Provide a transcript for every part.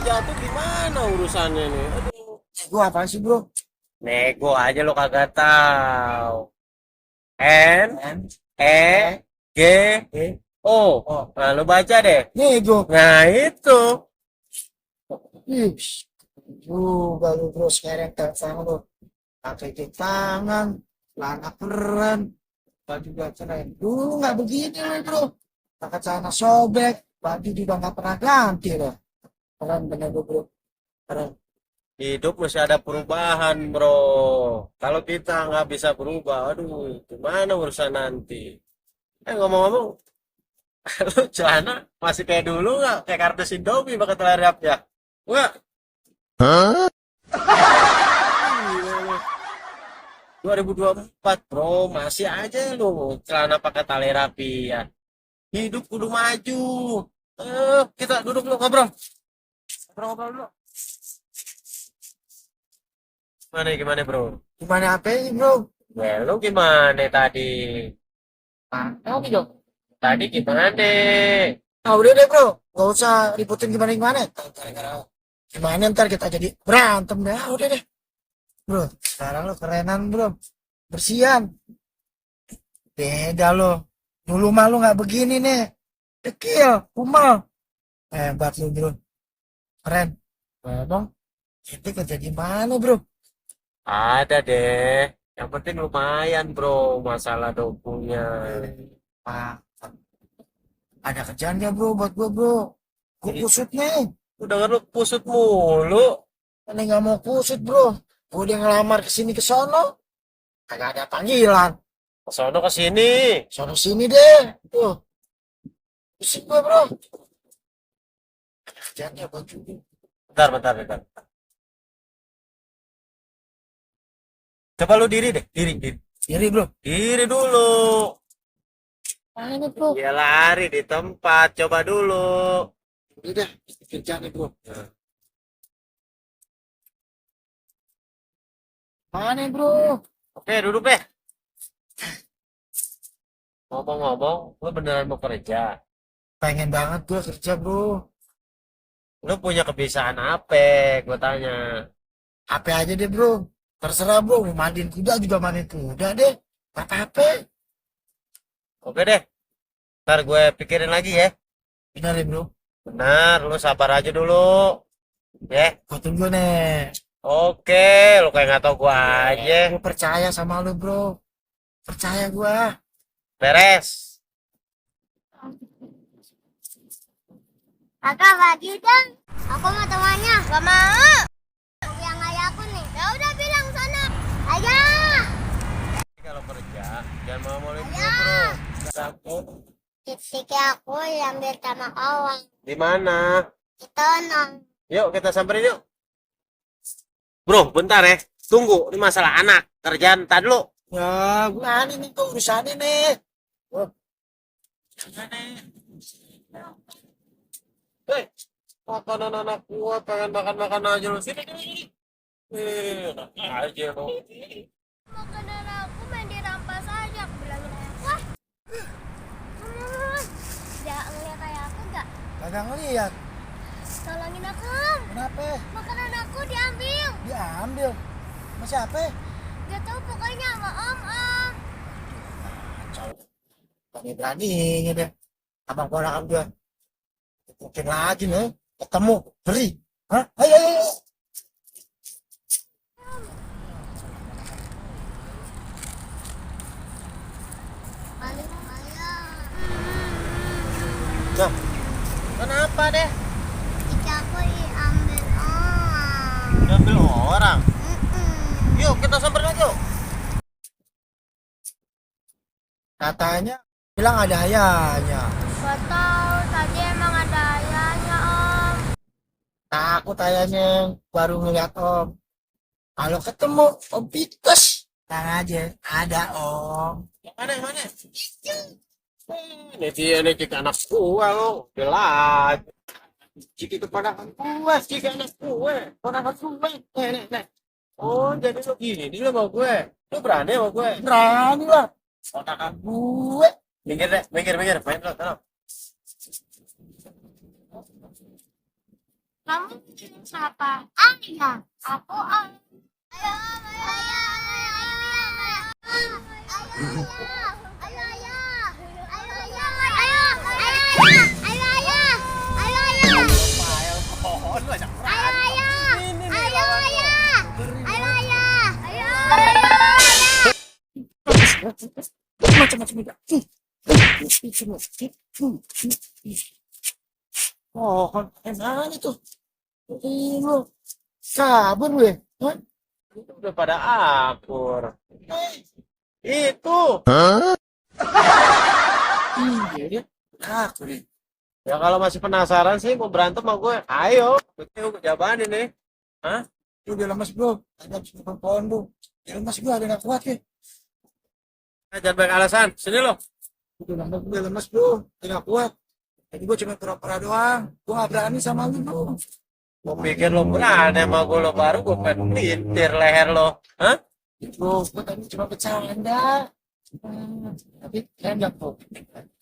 jatuh gimana urusannya nih? Aduh. Gua apa sih bro? Nego aja lo kagak tahu. N N E E G E O. O. Nah, lo baca deh. Nego. Nah, itu. Ih, juga lu bro sekarang telepon lu pakai jam tangan, celana keren, baju juga keren. Dulu nggak begini lu bro. Pakai celana sobek, baju juga nggak pernah ganti loh. Keren bener lu bro. Keren. Hidup mesti ada perubahan, bro. Kalau kita nggak bisa berubah, aduh, gimana urusan nanti? Ngomong-ngomong, lu celana masih kayak dulu nggak? Kayak kartu Indomie pakai telerap ya? Enggak. Hah? 2024 bro, masih aja lu celana pakai tali rapi ya. Hidup kudu maju. Kita duduk dulu ngobrol. Ngobrol dulu. Gimana bro? Gimana apa ini bro? Ya, lu gimana tadi? Tahu nih dong. Tadi gimana? Ah udah deh bro, nggak usah ributin gimana gimana. Gara-gara gimana ntar kita jadi berantem deh. Ah, udah deh bro. Sekarang lo kerenan bro, bersihan. Beda lo. Dulu mah lu nggak begini nih. Dekil, kumal. Hebat lu bro. Keren. Ngomong, itu kerja di mana bro? Ada deh. Yang penting lumayan bro, masalah dokunya. Pak, ada kerjaan nggak bro buat gua bro? Gua Ih, kusut nih. udah kan lu pusut mulu. Ini nggak mau kusut bro. Gua udah ngelamar ke sini ke sono. Kagak ada panggilan. Sono ke sini. Sono sini deh. Tuh, pusing gua bro. Ada kerjaannya buat juga. Bentar. Coba lu diri deh, diri. Diri bro. Diri dulu. Mana nih bro? Dia lari di tempat, coba dulu. Ini dah, kerjaannya bro. Mana nih bro? Oke, duduk deh. Ngomong-ngomong, lu beneran mau kerja? Pengen banget gua kerja bro. Lu punya kebiasaan apa? Gue tanya. Apa aja deh bro. Terserah bro, mau mandiin kuda juga mandiin kuda deh. Apa-apa. Oke deh, ntar gue pikirin lagi ya. Bener ya bro. Benar, lu sabar aja dulu. Ya, Gua tunggu nih. oke, lu kayak nggak tau gue aja. Gua percaya sama lu bro. Percaya gua. Beres. Kakak bagi dong. Aku mau temannya. Gak mau. Yang ayah aku nih. Ya udah bilang sana. Ayah. Kalau kerja, jangan mau-mau dulu, Ayah. bro. Takut. Titik aku yang sama kawan. Di mana? Kita nong. Yuk, kita samperin yuk. Bro, bentar ya. Tunggu, ini masalah anak. Kerjaan, ntar dulu. Ya, gimana nih tuh urusannya nih? Oh, Hei, makanan anak gua pengen makan-makan aja lu. Sini. Enak aja lu. Makanan aku main dirampas aja. Aku bilangin ayah. Wah. Dia ngeliat ayah aku gak? kagak ngeliat. Tolongin aku. Kenapa? Makanan aku diambil. Diambil. Masih apa? Gak tahu pokoknya sama om. Kacau. Berani-beraninya deh. Abang ponakan gua. Mungkin lagi nih. Ketemu. Beri. Hah? Ayo. Balik ayah. Nah, kenapa deh? Jika aku diambil orang. Ngambil orang. Mm-mm. Yuk, kita samperin lagi yuk. Katanya bilang ada ayahnya. Gak tahu, tadi emang ada ayahnya om. Takut ayahnya yang baru ngeliat om. Kalau ketemu om Pites. Tenang aja. Ada om. Yang mana? Ini dia nih jika anak gua lo. Jelas. Jika keponakan gua, jika anak gue. Ponakan gue. Nih. Oh, jadi lo gini lo mau gue. Lo berani sama gue. Berani lah. Ponakan gue. Minggir deh, minggir. Main lo. Kamu pilih siapa? Ayah. Aku Ayo, ayo, ayo, ayo, ayo, ayo, Macam-macam juga. Oh, emang itu. Lu kabur lu ya? Hah? Itu udah pada akur. Itu. Iya dia. Kabur ya. Ya kalau masih penasaran sih mau berantem sama gue, ayo. Gue jabanin nih. Hah? Lu udah lemas bro. Ada habis ngebang pohon bro. Ya lemas gua ada nggak kuat ya. Jangan banyak alasan. Sini lo. Udah lemas bro. Ada nggak kuat. Jadi gua cuma pura-pura doang. Gua nggak berani sama lu bro. Gue pikir lo berani sama gue, lo baru gue pengen melintir leher lo. Hah? Bro, gua tadi cuma bercanda. Tapi enak bro.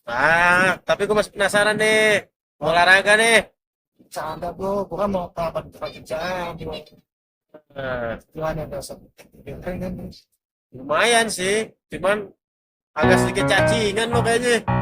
Ah, tapi gue masih penasaran nih. Mau olahraga nih. Bercanda bro. Gua kan mau apa tempat kerjaan. Nah, Gimana dasar? Keren kan? lumayan sih. Cuman agak sedikit cacingan lo kayaknya.